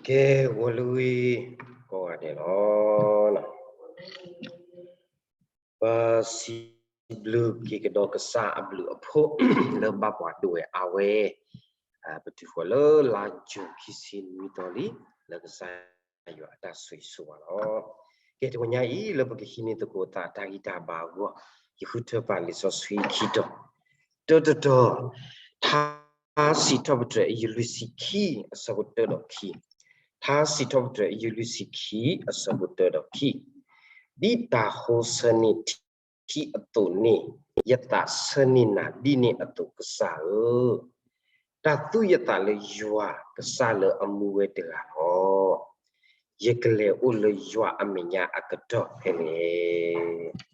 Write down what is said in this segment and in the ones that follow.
ကဲ ဂီၤလၢဂ့ၤ ကိးဂၤဒဲးလီၤ. ပစံးဘျုးက့ၤကဒီးကစၢ်အဘျုးအဖှိၣ် လၢဘၣ်ပှၤဒိၣ်ဝဲအါဝဲ, ပတုၤဃီၤလၢလါယူၤခံဆံနွံသီလံ လၢကစၢ်ယွၤအတၢ်ဆိၣ်ဂ့ၤဆိၣ်ဝါလီၤ. ကဲ တဂီၤညါအံၤ လၢပကဟံးန့ၢ်သကိးသးတၢ်ဂံၢ်တၢ်ဘါအဂီၢ် ယဃုထၢပာ်လံာ်စီဆှံခံတီၤ, တၢတတီၤ ထါစံးထီၣ်ပတြၢၤ အယုၢ်လွံၢ်ဆံခံ အဆၢဖိတၢဒီးခံ, ထါစံးထီၣ်ပတြၢၤ အယုၢ်လွံၢ်ဆံခံ အဆၢဖိတၢဒီးခံ, ဒ်တၤဟိဆၢန့ၢ်ထံအသိးန့ၣ် ယသးဆၢန့ၢ်နၤဒ်န့ၣ်အသိး ကစၢ်ဧၢ, တၢ်သူယသးလၢယွၤကစၢ်လၢအမူဝဲတဂၤလီၤ. ယကလဲၤအိၣ်လၢယွၤအမဲာ်ညါအကတီၢ်ဖဲလဲၣ်.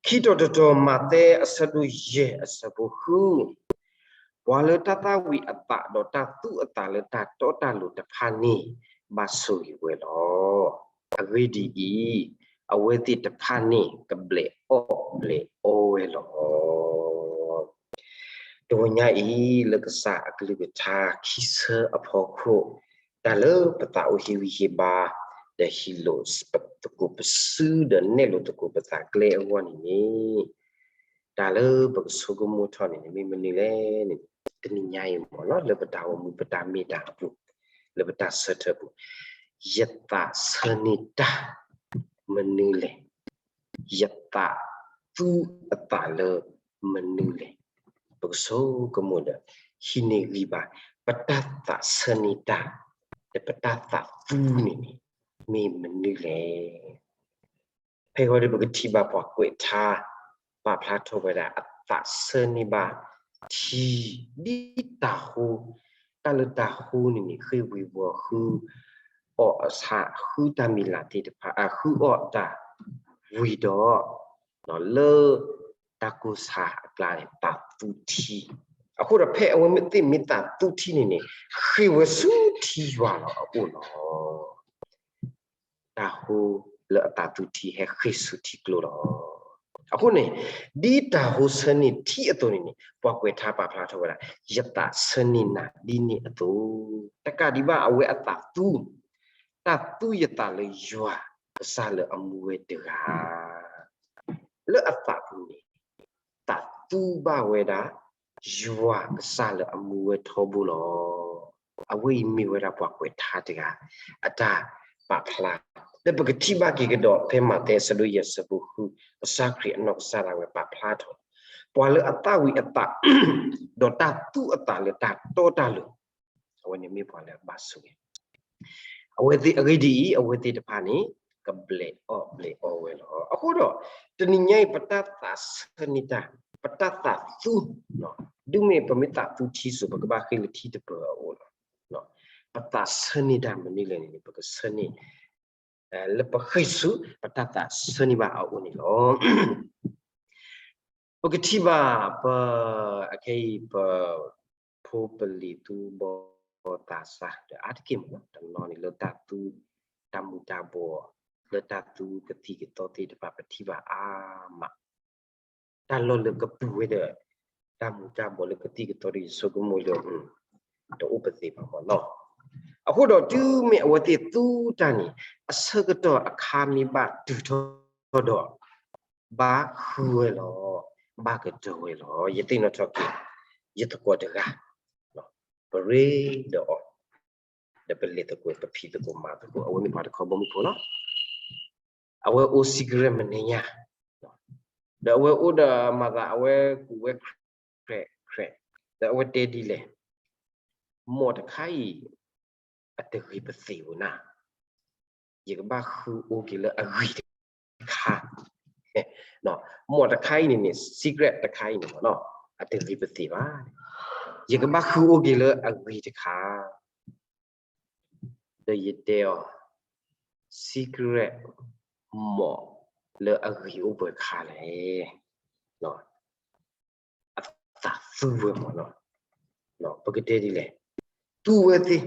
ခံတီၤတတီၤ မးသဲအဆၢဒိၣ်ယဲၢ်အဆၢဖိဃု, ပှၤလၢတၢ်သၣ်ဝံၤအသးဒီးတၢ်သူအသးလၢတၢ်တီတၢ်လိၤတဖၣ်န့ၣ် ဘၣ်ဆိၣ်ဂ့ၤဝဲလီၤ. အဂ့ၢ်ဒ်အံၤ, အဝဲသ့ၣ်တဖၣ်န့ၣ် ကဘျဲးအီၣ်ဘျဲးအီဝဲလီၤ. တဂီၤညါအံၤ လၢကစၢ်အကလုၢ်ကထါခံဆၢအဖီခိၣ်, တၢ်လၢပသးအိၣ်ဟ့ၣ်ဂံၢ်ဟ့ၣ်ဘါ, ဒီးဟံးလိာ်သကိးပစုဒီးနဲၣ်လိာ်သကိးပသးကျဲအဂီၢ်န့ၣ်န့ၣ်, တၢ်လၢပကဆိကမိၣ်ထီၣ်န့ၣ်န့ၣ် မ့ၢ်မနုၤလဲၣ်န့ၣ်, တနံၤညါအံၤမ့ၢ်နီၤ လၢပတၢ်အိၣ်မူပတၢ်မ့ၢ်တၢ်အပူၤ, လၢပတၢ်ဆၢထၢၣ်ပူၤ, ယသးဆၢန့ၢ်တၢ်မနုၤလဲၣ်. ယသးသူအသးလၢမနုၤလဲၣ်. ပကဆိကမိၣ်ဒီး ဟံးန့ၢ်ဂံၢ်ဘါ ပတၢ်သးဆၢန့ၢ်တၢ် ဒီးပတၢ်သးသူန့ၣ်န့ၣ် မ့ၢ်မနုၤလဲၣ်. ဖဲအံၤဒီး ပကထံၣ်ဘၣ်ပှၤကွဲးထါ ပာ်ဖျါထီၣ်ဝဲဒၣ် အသးဆၢန့ၢ်ဘၣ်ထံ ဒ်တၤဟိ, တၢ်လၢတၤဟိန့ၣ်န့ၣ် ဃ့ၢ်ဝံၤဝီၤ ဃုအီၣ်အဆၣ် ဃုတၢ်မံၤလၢ်သ့ၣ်တဖၣ် ဃုအီၣ်တၢ်ဝံၤဒီး လၢတၢ်ကိၢ်ဆါအကျါန့ၣ် သးသူထံ, အဃိဒီးဖဲအဝဲသ့ၣ်မ့ၢ်သးသူထံန့ၣ်န့ၣ် ဃ့ၢ်ဝဲဆူထံယွၤလီၤအအိၣ်လီၤ. တၤဟိလၢအသးသူထံ ဟဲဃ့ၢ်ဆူထံကျိလီၤ. အဃိန့ၣ် ဒ်တၤဟိဆၢန့ၢ်ထံအသိးန့ၣ်န့ၣ် ပှၤကွဲးထါပာ်ဖျါထီၣ်ဝဲဒၣ် ယသးဆၢန့ၢ်နၤဒ်န့ၣ်အသိး, တကးဒံးဘၣ် အဝဲအသးသူ, တၢ်သူယသးလၢယွၤကစၢ်လၢအမူဝဲတဂၤ လၢအသးပူၤန့ၣ် သးသူဘၣ်ဝဲဒၣ် ယွၤကစၢ်လၢအမူဝဲထီဘိလီၤ. အဝဲအံၤမ့ၢ်ဝဲဒၣ်ပှၤကွဲးထါတဂၤ အတၢ်ပာ်ဖျါ, ဒီးပကထံၣ်ဘၣ်က့ၤကဒီး ဖဲမးသဲအဆၢဒိၣ်ယဲၢ်အဆၢဖိဃု ကစၢ်ခရံာ်အနီၢ်ကစၢ်ဒၣ်ဝဲပာ်ဖျါထီၣ် ပှၤလၢအသၣ်ဝံၤအသး ဒီးတၢ်သူအသးလၢတၢ်တီတၢ်လိၤ အဝဲန့ၣ်မ့ၢ်ပှၤလၢအဘၣ်ဆိၣ်ဂ့ၤ, အဝဲသ့ၣ်အဂ့ၢ်ဒ်အံၤ အဝဲသ့ၣ်တဖၣ်န့ၣ် ကဘျဲးအီၣ်ဘျဲးအီဝဲလီၤ. အဃိဒီး တနံၤညါအံၤ ပတၢ်သးဆၢန့ၢ်တၢ် ပတၢ်သးသူ ဒ်မ့ၢ်ပမ့ၢ်သးသူထံစိၤ ပကဘၣ်ဃ့ၢ်လၢထံတပၢၤအအိၣ်လီၤ. ပသးဆၢန့ၢ်တၢ်မနုၤလဲၣ်န့ၣ် ပကဆၢန့ၢ် လၢပဃ့ၢ်ဆူ ပတၢ်သးဆၢန့ၢ်ဘၣ်အအိၣ်န့ၣ်လီၤ. ပကထံၣ်ဘၣ် ပ အခဲအံၤ ပ ဖိပလံၤသူၣ်ဘီၣ်သးစၢ် ဒီးအါတက့ၢ်မ့ၢ်နီၤ တနီၤန့ၣ်လၢတၢ်သူ တၢ်မူၤတၢ်ဘှီး လၢတၢ်သူကသံၣ်ကသီသ့ၣ်တဖၣ် ပထံၣ်ဘၣ်အါမး တၢ်လီၢ်လၢကပူၤဝဲဒီး တၢ်မူၤတၢ်ဘှီးလၢကသံၣ်ကသီဒီး ယဆိကမိၣ်လၢ တအိၣ်ပသ့ဘၣ်မ့ၢ်နီၤ. အဃိဒီးတုၤမ့ၢ်အဝဲသ့ၣ်သူတၢ်န့ၣ် အဆၢကတီၢ်အခါမ့ၢ်ဘၣ်တုၤထီၣ်ဒီး ဘၣ်ဃုဝဲလီၤ, ဘၣ်ကတၢၢ်ဝဲလီၤ. ယသ့ၣ်နီၣ်ထီၣ်က့ၤ ယသကိးတဂၤ ပရ့ဒီးအီၤ ဒီးပလဲၤသကိး ပဖံးသကိးမၤသကိး အဝဲမ့ၢ်ပှၤတခီဘီမုၢ်ဖိလီၤ. အဝဲအိၣ် cigarette မနံၤညါ ဒီးအဝဲအိၣ်ဒီးမၤသး အဝဲကူးဝဲ crack crack ဒီးအဝဲတဲဒ်လဲၣ်, မီၢ်တခါအံၤ အတဂ့ၤပသ့ၣ်ဧိၤနၤ, ယကဘၣ်ဃုအိၣ်က့ၤလၢအဂ့ၤတခါ, မီၢ်တခါအံၤန့ၣ်န့ၣ် cigarette တခါအံၤန့ၣ်မ့ၢ်နီၤ အတဂ့ၤပသ့ၣ်ဘၣ်, ယကဘၣ်ဃုအိၣ်က့ၤလၢအဂ့ၤတခါ ဒီးယတဲအီၤ cigarette မီၢ်လၢအဂ့ၤအိၣ်ပှဲၤခါလဲၣ်. အသးသူဝဲမ့ၢ်နီၤ, ပကတဲဒ်လဲၣ်, သူဝဲသ့ ဒီး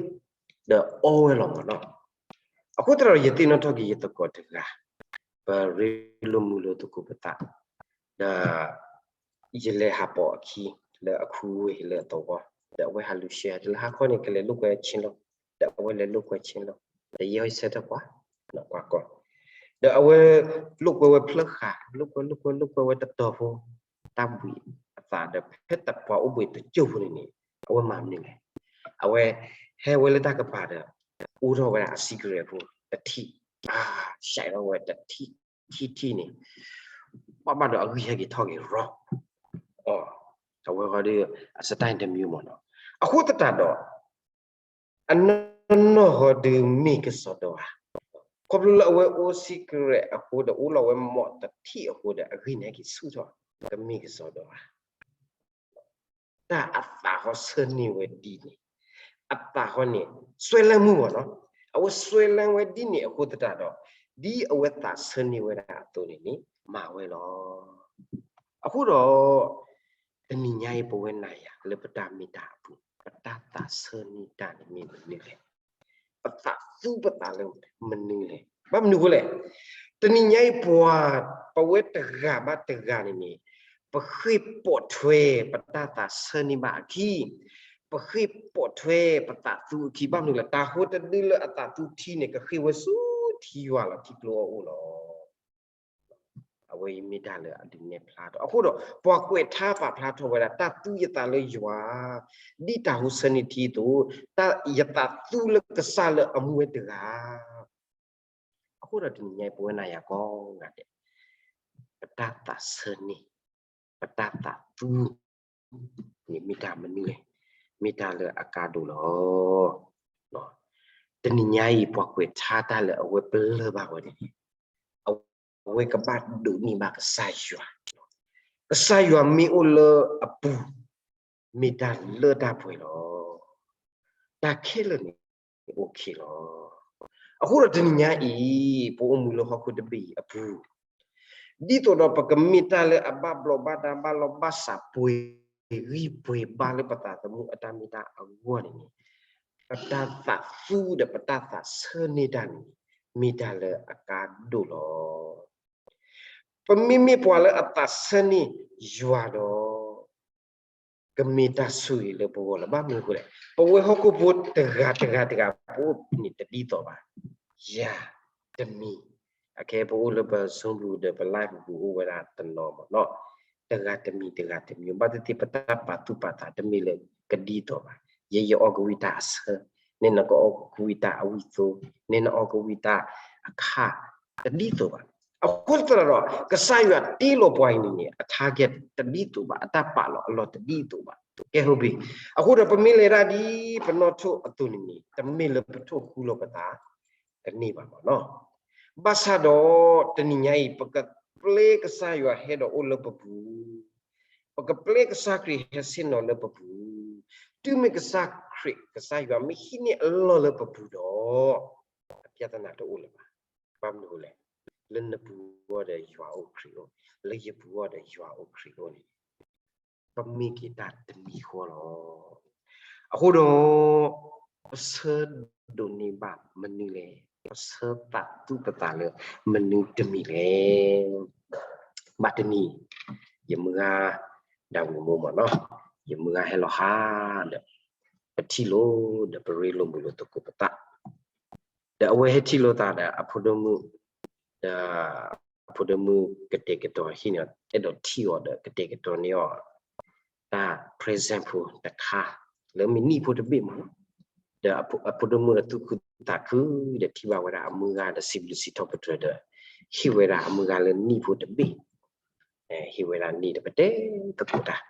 အီဝဲလီၤမ့ၢ်နီၤ. အဃိသတးဒီး ယသ့ၣ်နီၣ်ထီၣ်က့ၤယသကိးတဂၤ, ပရ့လိာ်မုာ်လိာ်သကိးပသး, ဒီး ယလဲၤဟးပိာ်အခံ လၢအခူဝ့ၢ်လၢအသဝီ, ဒီးအဝဲဟးလူၤရှဲ တလၢဟါခီန့ၣ် ကလဲၤလိာ်ကွဲဆ့လီၤ ဒီးအဝဲလဲၤလိာ်ကွဲဆ့လီၤ, တယဲၢ်အီၤဆၢထၢၣ်ပှၤ, ကွၢ်ကီ, ဒီးအဝဲလိာ်ကွဲဝဲဖျၢၣ်ဃာ်, လိာ်ကွဲ လိာ်ကွဲ လိာ်ကွဲဝဲတတီၤဖိ, တၢ်ဘှံးအသးဒီး ဖဲတပှၤအိၣ်ဘှံးတစိၢ်ဖိန့ၣ်န့ၣ်, အဝဲမၤမနုၤလဲၣ်. အဝဲဟဲဝဲလၢတၢ်ကပၤဒီး အိးထီၣ်ဝဲဒၣ်အ cigarette ဖိတထံၣ်, အါရှဲးထီၣ်ဝဲတထံၣ်, ထံၣ်ထံၣ်န့ၣ်, ဘၣ်ဘၣ်ဒီးအဂံၢ်ဟဲက့ၤထီၣ်က့ၤရီ, အဝဲဃီဒီး အ style တမံၤမ့ၢ်နီၤ. အဃိသတးဒီး အနီၢ်နီၢ်ဃီဒုးမ့ၢ်ကစီဒီဧါ, ခီဖျိလၢအဝဲအိၣ် cigarette အဃိဒီး အိၣ်လီၤဝဲမီၢ်တထံၣ်အဃိဒီး အဂံၢ်န့ၣ်ဟဲက့ၤဆူၣ်ထီၣ်, ကမ့ၢ်ကစီဒီဧါ. တၢ်အသးဃီဆၢန့ၢ်ဝဲဒ်န့ၣ်, အသးဃီန့ၣ် စွဲလန်းမှု ပေါ့နော်, အဝဲစွဲလန်းဝဲဒ်န့ၣ်အဃိသတးဒီး ဒ်အဝဲသးဆၢန့ၢ်ဝဲဒၣ်အသိးန့ၣ်န့ၣ် မၤဝဲလီၤ. အဃိဒီး တနံၤညါအံၤ ပဝဲနၤယၤလၢပတၢ်မ့ၢ်တၢ်အပူၤ ပတၢ်သးဆၢန့ၢ်တၢ်န့ၣ်မ့ၢ်မနုၤလဲၣ်. ပသးသူပသးလၢမနုၤလဲၣ်. ဘၣ်မနုၤအဃိလဲၣ်. တနံၤညါအံၤပှၤ ပဝဲတဂၤဘၣ်တဂၤန့ၣ်န့ၣ် ပဃ့ၢ်ပိာ်ထွဲပတၢ်သးဆၢန့ၢ်ဘၣ်အခံ, ပဃ့ၢ်ပိာ်ထွဲပသးသူအခံ. ဘၣ်မနုၤလဲၣ်. တၢ်ဟိတဒုလၢအသးသူထံန့ၣ် ကဃ့ၢ်ဝဲဆူထံယွၤလီၤ ထံကျိအအိၣ်လီၤ. အဝဲအံၤမ့ၢ်တၢ်လၢအဒုးနဲၣ်ဖျါထီၣ်. အဃိဒီး ပှၤကွဲးထါပာ်ဖျါထီၣ်ဝဲဒၣ် တၢ်သူယသးလၢယွၤ ဒ်တၢ်ဟိဆၢန့ၢ်ထံအသိး, ယသးသူလၢကစၢ်လၢအမူဝဲတဂၤ. အဃိဒီးတနံၤညါအံၤ ပဝဲနၤယၤကိးဂၤဒဲး ပတၢ်သးဆၢန့ၢ် ပတၢ်သးသူ န့ၣ်မ့ၢ်တၢ်မနုၤလဲၣ်. မ့ၢ်တၢ်လၢအကါဒိၣ်လီၤ. တနံၤညါအံၤ ပှၤကွဲးထါတၢ်လၢအဝဲပလၢၢ်ဘၣ်ဝဲန့ၣ် အဝဲကဘၣ်ဒိးန့ၢ်ဘၣ်ကစၢ်ယွၤ, ကစၢ်ယွၤမ့ၢ်အိၣ်လၢအပူၤ မ့ၢ်တၢ်လၢတၢ်ပှဲၤလီၤ. တၢ်ခဲလၢာ်န့ၣ် အိၣ်ခံလီၤ. အဃိဒီးတနံၤညါအံၤ ပအိၣ်မူလၢဟီၣ်ခိၣ်တဘ့ၣ်အံၤအပူၤ, ဒ်သိးဒီးပကမ့ၢ်တၢ်လၢအဘၣ်ဘျီးဘၣ်ဒါ ဘၣ်လီၢ်ဘၣ်စးပှဲၤဂံၢ်ပှဲၤဘါလၢပသးသမူအတၢ်မ့ၢ်တၢ်အဂီၢ်န့ၣ်န့ၣ်, ပတၢ်သးသူဒီးပတၢ်သးဆၢန့ၢ်တၢ်န့ၣ် မ့ၢ်တၢ်လၢအကါဒိၣ်လီၤ. ပမ့မ့ၢ်ပှၤလၢအသးဆၢန့ၢ်ယွၤဒီး ကမ့ၢ်တၢ်ဆိၣ်ဂ့ၤလၢပဂီၢ်လီၤ. ဘၣ်မနုၤအဃိလဲၣ်. ပဝဲဟီၣ်ခိၣ်ဖိတဂၤတဂၤတဂၤ ပအိၣ်န့ၣ်တဒ်သိးဘၣ်. ယၤတမံၤ, အခဲပအိၣ်လၢပ Zoom ပူၤဒီး ပ live ပူၤအိၣ်ဝဲဒၣ်တနီၤမ့ၢ်နီၤ, တဂၤတမံၤတဂၤတမံၤ ဘၣ်သ့ၣ်သ့ၣ် ပတၢ်ပာ်သူၣ်ပာ်သးတမ့ၢ်လၢကဒ်သိးဘၣ်. ယဲယအီၣ်ကဝံၣ်တၢ်အဆၢ, နဲနကအီၣ်ကဝံၣ်တၢ်အဝံၣ်သိ, နဲနအီၣ်ကဝံၣ်တၢ်အခၣ်, တဒ်သိးဘၣ်. အဃိသတးဒီး ကစၢ်ယွၤတ့လီၤပှၤအံၤန့ၣ်န့ၣ် အ target တဒ်သိးဘၣ်, အတၢ်ပာ်လီၤအလီၢ်တဒ်သိးဘၣ်. ကဲ ဟုတ်ပြီ. အဃိဒီးပမ့ၢ်လဲၤဒၣ်ဒ်ပနီၣ်ထိၣ်အသိးန့ၣ်န့ၣ် တမ့ၢ်လၢပထိၣ်ဃူလီၤပသး ကန့ၢ်ဘၣ်မ့ၢ်နီၤ. ဘၣ်ဆၣ်ဒီး တနံၤညါအံၤ ပကပျဲကစၢ်ယွၤဟဲဒီးအိၣ်လၢပပူၤ, ပကပျဲကစၢ်ခရံာ်ဟဲဆ့ၣ်နီၤလၢပပူၤ, တုၤမ့ၢ်ကစၢ်ခရံာ် ကစၢ်ယွၤမ့ၢ်ဟံးန့ၢ်အလီၢ်လၢပပူၤဒီး အပြဿနာတအိၣ်လၢၤဘၣ်. ဘၣ်မနုၤအဃိလဲၣ်. လၢနပူၤအဂီၢ်ဒီးယွၤအိၣ်ခရံာ်အိၣ်, လၢယပူၤအဂီၢ်ဒီးယွၤအိၣ်ခရံာ်အိၣ်န့ၣ် ပမ့ၢ်က့ၤတၢ်တမံၤဃီလီၤ. အဃိဒီး ပဆၢဒိးန့ၢ်ဘၣ်မနုၤလဲၣ်, ပဆၢသးသူပသးလၢမနုၤတမံၤလဲၣ်. ဘၣ်တနံၤ ယမုၢ်ဂၤ ဒၣ်ဝံၤမိၢ်မ့ၢ်နီၤ, ယမုၢ်ဂၤဟဲလီၤဟးဒီး ပထံၣ်လိာ်ဒီးပရ့လိာ်မုာ်လိာ်သကိးပသး ဒီးအဝဲဟဲထံၣ်လိာ်သးဒီးအဖိဒိၣ်မုၣ်, ဒီး အဖိဒိၣ်မုၣ်ကတဲာ်ကတီၤဟံၣ်န့ၣ် အဲၣ်ဒိးထံၣ်အီၤဒီးကတဲာ်ကတီၤန့ၢ်အီၤ တၢ် present ဖိတခါ လၢမ့ၢ်နံၣ်ဖိတဘ့ၣ်မး, ဒီးအဖိဒိၣ်မုၣ်ဒီးသူၣ်ခုသးခု ဒီးထံၣ်ဘၣ်ဝဲဒၣ်အမုၢ်ဂၤဒီးစံးဘျုးစံးထီၣ်ပတြၢၤဒီး ဟ့ၣ်ဝဲဒၣ်အမုၢ်ဂၤလၢနံၣ်ဖိတဘ့ၣ် ဟ့ၣ်ဝဲဒၣ်နံၣ်ဒီးပတဲသကိးတၢ်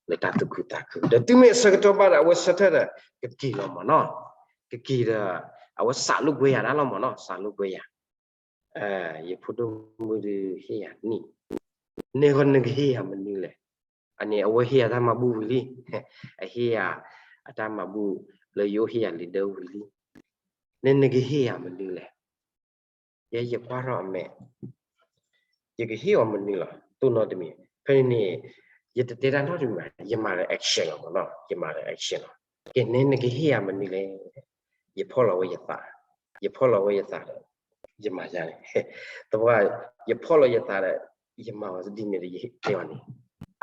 လၢတၢ်သူၣ်ခုသးခု ဒီးတုၤမ့ၢ်အဆၢကတီၢ်ဘၣ်ဒီး အဝဲဆၢထၢၣ်ဒီး ကက့ၤလီၤမ့ၢ်နီၤ, ကက့ၤဒီး အဝဲစးလိာ်ကွဲယၤဒၣ်လီၤမ့ၢ်နီၤ, စးလိာ်ကွဲယၤ, ယဖိဒိၣ်မုၣ်ဒီးဟ့ၣ်ယၤနံၣ်, နဲဃီနကဟ့ၣ်ယၤမနုၤလဲၣ်. အန့ၣ်အဝဲဟ့ၣ်ယၤတၢ်မၤဘူၣ်ဝံၤလံ, အဟ့ၣ်ယၤအတၢ်မၤဘူၣ်လၢယအိၣ်ဟ့ၣ်ယၤလံဒၢဝံၤလံ, နဲနကဟ့ၣ်ယၤမနုၤလဲၣ်. ယဲယကွၢ်ထီၣ်အမဲာ်, ယကဟ့ၣ်အီၤမနုၤလီၤ, တိၢ်နီတမံၤ, ဖဲန့ၣ်န့ၣ် ယတတဲတၢ်နီတမံၤဘၣ်, ယမၤလၢ action လီၤမ့ၢ်နီၤ, ယမၤလၢ action လီၤ. ကဲ နဲနကဟ့ၣ်ယၤမနုၤလဲၣ်, ယဖီၣ်လီၤဝဲယသး, ယဖီၣ်လီၤဝဲယသးဒီး ယမၤယၤန့ၣ်, သပှၢ် ယဖီၣ်လီၤယသးဒီး ယမၤအီၤဒ်န့ၣ်ဒီး ယဟ့ၣ်တဲအီၤန့ၣ်,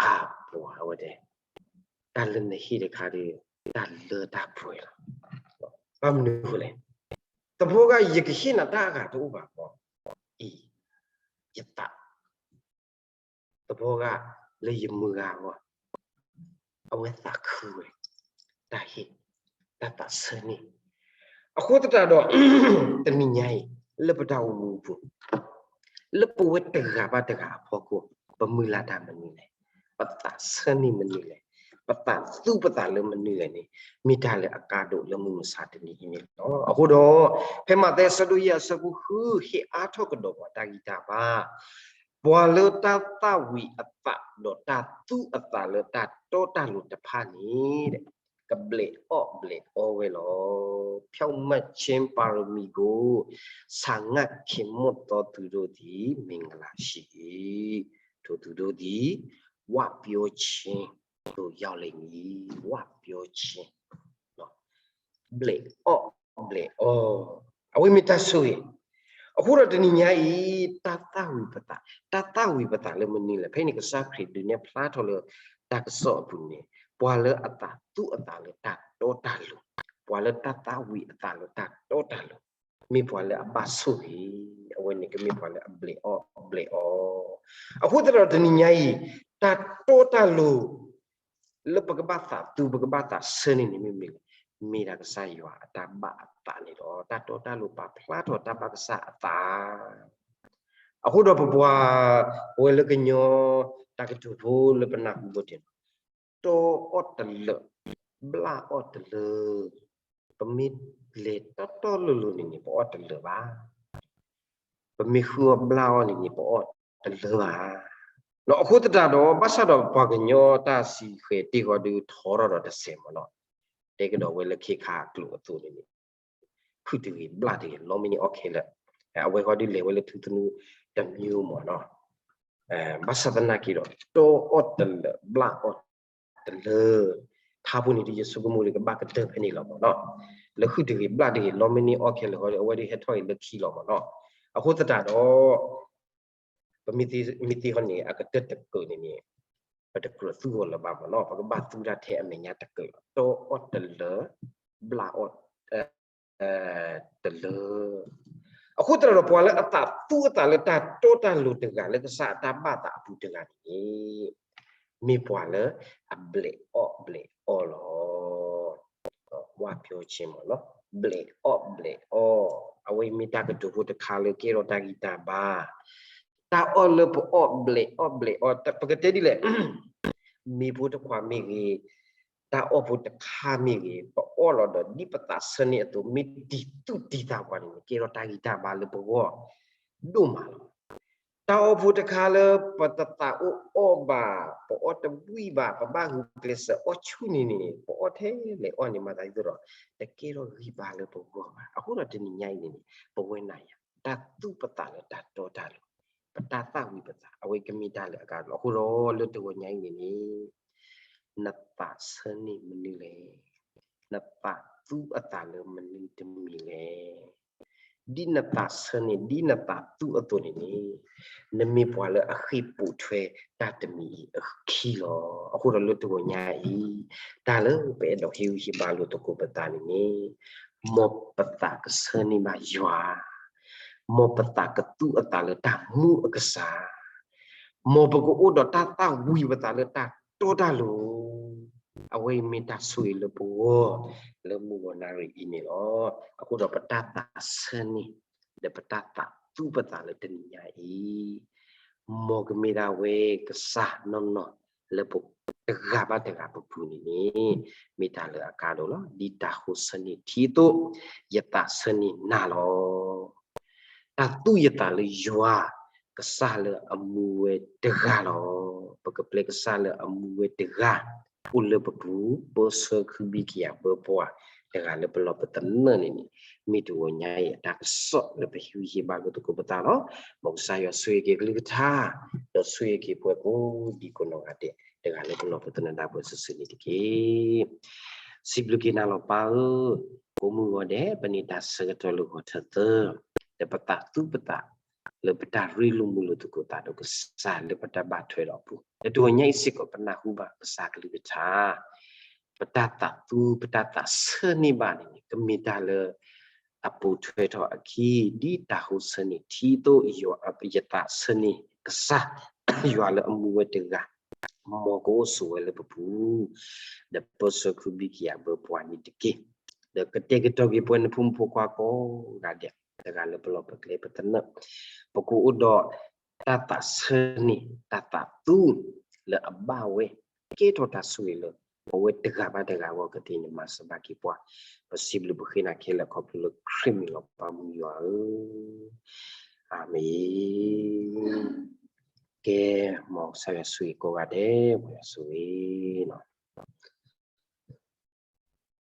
အါ ပှၤအဝဲတဲ တၢ်လၢနဟ့ၣ်တခါဒီး တၢ်လၢတၢ်ပှဲၤလီၤ. ဘၣ်မနုၤအဃိလဲၣ်. သဘီဂၤ ယကဟ့ၣ်နၤတၢ်အဂၤတအိၣ်ဘၣ်ဘၣ်အံၤ, ယသး သဘီဂၤလၢယမုၢ်ဂၤအဂီၢ်, အဝဲသးခုဝဲ တၢ်ဟ့ၣ် တၢ်သးဆၢန့ၢ်. အဃိသတးဒီး တနံၤညါအံၤ လၢပတၢ်အိၣ်မူအပူၤ လၢပဝဲတဂၤဘၣ်တဂၤအဖီခိၣ် ပမုၢ်လၢ်တၢ်မနုၤလဲၣ်, ပသးဆၢန့ၢ်မနုၤလဲၣ်, ပသးသူပသးလၢမနုၤလဲၣ်န့ၣ် မ့ၢ်တၢ်လၢအကါဒိၣ်လၢမုၢ်မဆါတနံၤအံၤန့ၣ်လီၤ. အဃိဒီး ဖဲမးသဲအဆၢဒိၣ်ယဲၢ်အဆၢဖိဃု ဟ့ၣ်အါထီၣ်ကဒီးပှၤတၢ်ဂံၢ်တၢ်ဘါ, ပှၤလၢတၢ်သၣ်ဝံၤအသးဒီးတၢ်သူအသးလၢတၢ်တီတၢ်လိၤတဖၣ်န့ၣ် ကဘျဲးအီၣ်ဘျဲးအီဝဲလီၤ. ဖြောင့်မတ်ခြင်းပါရမီကို ဆာငတ်ခင်မွတ်သောသူတို့သည် မင်္ဂလာရှိ၏. ထိုသူတို့သည် ဝပြောခြင်းသို့ရောက်လိမ့်မည်. ဝပြောခြင်း ဘျဲးအီၣ်ဘျဲးအီ, အဝဲမ့ၢ်တၢ်ဆိၣ်ဂ့ၤ. အဃိဒီးတနံၤညါအံၤ တၢ်သၣ်ဝံၤပသး, တၢ်သၣ်ဝံၤပသးလၢမနုၤလဲၣ်. ဖဲန့ၣ်ကစၢ်ခရံာ်ဒုးနဲၣ်ဖျါထီၣ်လၢ တၢ်ကစီၣ်အပူၤန့ၣ် ပှၤလၢအသးသူအသးလၢတၢ်တီတၢ်လိၤ, ပှၤလၢတၢ်သၣ်ဝံၤအသးလၢတၢ်တီတၢ်လိၤ မ့ၢ်ပှၤလၢအဘၣ်ဆိၣ်ဂ့ၤ, အဝဲန့ၣ်ကမ့ၢ်ပှၤလၢအဘျဲးအီၣ်ဘျဲးအီ. အဃိသတးဒီးတနံၤညါအံၤ တၢ်တီတၢ်လိၤ လၢပကဘၣ်သးသူ ပကဘၣ်သးဆၢန့ၢ်န့ၣ်မ့ၢ်မ့ၢ်လဲၣ်, မ့ၢ်ဒၣ်ကစၢ်ယွၤအတၢ်ဘၣ်အသးန့ၣ်လီၤ. တၢ်တီတၢ်လိၤပာ်ဖျါထီၣ်တၢ်ဘၣ်ကစၢ်အသး. အဃိဒီးပပှၤ ပဝဲလၢကညီ တၢ်ကတိၤဖိလၢပနၢ်ဟူဘၣ်တ့ၢ်လီၤ, တီအီၣ်တလၢာ်, ဘျၣ်အီၣ်တလၢာ်. ပမ့ၢ်လဲၤတီတီလိၤလိၤန့ၣ်န့ၣ် ပအီၣ်တလၢာ်ဘၣ်. ပမ့ၢ်ဃုအီၣ်ဘျၣ်အီၣ်န့ၣ်န့ၣ် ပအီၣ်တလၢာ်ဘၣ်. အဃိသတးဒီး ဘၣ်ဆၣ်ဒီးပှၤကညီတၢ်စံးဃဲၤတ့ၢ်ဃီဒုးထီထီၣ်ဒီးတစဲးမ့ၢ်နီၤ, တဲကဒီးဝဲလၢခ့ခါအကျိာ်အသိးန့ၣ်န့ၣ် ဃုတဂ့ၤဘျၣ်တဂ့ၤ လီမ့ၢ်န့ၢ်အီၣ်ခဲလၢာ်, အဝဲဃီဒုးလဲၤဝဲလၢထူသနူတမျိုးမ့ၢ်နီၤ. ဘၣ်ဆၣ်သနာ်က့ဒီး တီအီၣ်တလၢာ် ဘျၣ်အီၣ်တလၢာ်, ထါဖိန့ၣ်ဒုးယဆိကမိၣ်လၢကဘၣ်ကတၢၢ်ဖဲန့ၣ်လီၤမ့ၢ်နီၤ. လၢဃုတဂ့ၤဘျၣ်တဂ့ၤ လီမ့ၢ်န့ၢ်အီၣ်ခဲလၢာ်ဃီဒီး အဝဲဒုးဟဲထီၣ်အံၤလၢခံလီၤမ့ၢ်နီၤ. အဃိသတးဒီး ပမ့ၢ်သ့ဟီန့ၣ် အကတၢၢ်တကၢၢ်န့ၣ်န့ၣ် ပတကြၢးသူအီၤလၢၤဘၣ်မ့ၢ်နီၤ, ပကဘၣ်သူတၢ်ထဲအမဲာ်ညါတကၢၢ်လီၤ. တီအီၣ်တလၢာ် ဘျၣ်အီၣ် တလၢာ်. အဃိသတးဒီး ပှၤလၢအသးသူအသးလၢတၢ်တီတၢ်လိၤတဂၤ လၢကစၢ်အတၢ်ဘၣ်သးအပူၤတဂၤန့ၣ်န့ၣ် မ့ၢ်ပှၤလၢအဘျဲးအီၣ်ဘျဲးအီလီၤ. ဝပြောခြင်းမ့ၢ်နီၤ, ဘျဲးအီၣ်ဘျဲးအီ, အဝဲမ့ၢ်တၢ်ကတိၤဖိတခါလၢကဲထီၣ်တၢ်ဂံၢ်တၢ်ဘါ. တၢ်အီၣ်လၢပအီၣ်ဘျဲးအီၣ်ဘျဲးအီ, ပကတဲဒ်လဲၣ်, မ့ၤဖိတခွးမ့ၢ်ဂ့ၤ, တၢ်အီၣ်ဖိတခါမ့ၢ်ဂ့ၤ, ပအီၣ်လီၤဒီး ဒ်ပသးဆၢန့ၢ်အသိး မ့ၢ်တံၤသူၣ်တံၤသးပှၤန့ၣ် ကဲထီၣ်တၢ်ဂံၢ်တၢ်ဘါလၢပဂီၢ် ဒိၣ်မးလီၤ. တၢ်အီၣ်ဖိတခါလၢပတသးအိၣ်အီၣ်ဘၣ်, ပအီၣ်တဘှံးဘၣ်, ပဘၣ်ဂုာ်ကျဲးစၢးအီၣ်ဆူၣ်န့ၣ်န့ၣ် ပအီၣ်ထဲလဲၣ်အီၣ်န့ၣ် မၤသးဒ်သိးဒီး တကဲထီၣ်ဂံၢ်ဘါလၢပဂီၢ်ဘၣ်. အဃိဒီးတနံၤညါအံၤန့ၣ်န့ၣ် ပဝဲနၤယၤ တၢ်သူပသးလၢတၢ်တီတၢ်လိၤ, ပတၢ်သၣ်ဝံၤပသး အဝဲကမ့ၢ်တၢ်လၢအကါဒိၣ်လီၤ. အဃိဒီးလၢတဂီၤညါအံၤန့ၣ်န့ၣ် နသးဆၢန့ၢ်မနုၤလဲၣ်, နသးသူအသးလၢမနုၤတမံၤလဲၣ်. ဒ်နသးဆၢန့ၢ် ဒ်နသးသူအသိးန့ၣ်န့ၣ် နမ့ၢ်ပှၤလၢအဃ့ၢ်ပိာ်ထွဲတၢ်တမံၤအံၤအခံလီၤ. အဃိဒီးလၢတဂီၤညါအံၤ တၢ်လၢပအဲၣ်ဒိးဟ့ၣ်ဂံၢ်ဟ့ၣ်ဘါလိာ်သကိးပသးန့ၣ်န့ၣ် မ်ပသးကဆၢန့ၢ်ဘၣ်ယွၤ, မ်ပသးကသူအသးလၢတၢ်မူအကစၢ်, မ်ပကအိၣ်ဒီးတၢ်သၣ်ဝံၤပသးလၢတၢ်တီတၢ်လိၤ, အဝဲအံၤမ့ၢ်တၢ်ဆိၣ်ဂ့ၤလၢပဂီၢ် လၢမုၢ်ဂီၤနၣ်ရံၣ်အံၤန့ၣ်လီၤ. အဃိဒီးပတၢ်သးဆၢန့ၢ် ဒီးပတၢ်သးသူပသးလၢတနံၤညါအံၤ မ်ကမ့ၢ်ဒၣ်ဝဲကစၢ်နီၢ်နီၢ် လၢပတဂၤဘၣ်တဂၤပပူၤန့ၣ်န့ၣ် မ့ၢ်တၢ်လၢအကါဒိၣ်လီၤ. ဒ်တၤဟိဆၢန့ၢ်ထံအသိး ယသးဆၢန့ၢ်နၤလီၤ. တၢ်သူယသးလၢယွၤ ကစၢ်လၢအမူဝဲတဂၤလီၤ. ပကပျဲကစၢ်လၢအမူဝဲတဂၤ အိၣ်လၢပပူၤ ပၢဆှၢခုဘံၣ်ကယၤဘၢပှၤ တဂၤလၢပလီၢ်ပသနၢၣ်န့ၣ်န့ၣ် မ့ၢ်တဂီၤညါအံၤအတၢ်ကစီၣ်လၢပဟ့ၣ်ဂံၢ်ဟ့ၣ်ဘါလိာ်သကိးပသးလီၤ. မ်ကစၢ်ယွၤဆိၣ်ဂ့ၤက့ၤကလုၢ်ကထါ ဒီးဆိၣ်ဂ့ၤက့ၤပှၤကိးဒံကိးနီၢ်ဂၤဒဲး တဂၤလၢပလီၢ်ပသနၢၣ်ဒၣ်ပှၤစုာ်စုာ်န့ၣ်တက့ၢ်. စံးဘျုးက့ၤနၤလီၤပၢ်ဧၢ, ကိးမုၢ်ဂီၤဒဲး ပန့ၢ်တၢ်ဆၢကတီၢ်လၢဂီၤထၢသၢ, ဒီးပသးသူပသး လၢပတၢ်ရ့လိာ်မုာ်လိာ်သကိးသးဒီးကစၢ်လၢပတၢ်ဘၣ်ထွဲဒီးအပူၤ, လၢတဂီၤညါအံၤစ့ၢ်ကီး ပနၢ်ဟူဘၣ်ကစၢ်ကလုၢ်ကထါ, ပတၢ်သးသူ ပတၢ်သးဆၢန့ၢ်ဘၣ်န့ၣ်န့ၣ် ကမ့ၢ်တၢ်လၢအပိာ်ထွဲထီၣ်အခံ ဒ်တၢ်ဟူးဆၢန့ၢ်ထံအသိး, ယသးဆၢန့ၢ်ကစၢ်ယွၤလၢအမူဝဲတဂၤ, မ်ကအိၣ်ဆိးဝဲလၢပပူၤ, ဒီးပၢဆှၢခုဘံၣ်ကယၤဘၢပှၤန့ၣ်တက့ၢ်. ဒီးကတဲာ်ကတီၤက့ၤပဝဲနဖိမုၣ်ဖိခွါကိးဂၤဒဲး, တဂၤလၢပလီၢ်ပကျဲပသနၢၣ်, ပကအိၣ်ဒီးတၢ်သးဆၢန့ၢ် တၢ်သးသူလၢအဘၣ်ဝဲ, ကဲထီၣ်တၢ်ဆိၣ်ဂ့ၤလၢပဝဲတဂၤဘၣ်တဂၤအဂီၢ်ကသ့န့ၣ် မၤစၢၤဘၣ်က့ၤပှၤ. ပစံးဘျုးပဃ့နၤခဲလၢာ်ခီဖျိလၢခရံာ်မံၤလီၤ ပၢ်မုၢ်ယွၤဧၢ, အၤမ့ၣ်. ကဲ, မ်ကစၢ်ယွၤဆိၣ်ဂ့ၤကိးဂၤဒဲး, မ်ယွၤဆိၣ်ဂ့ၤလီၤ.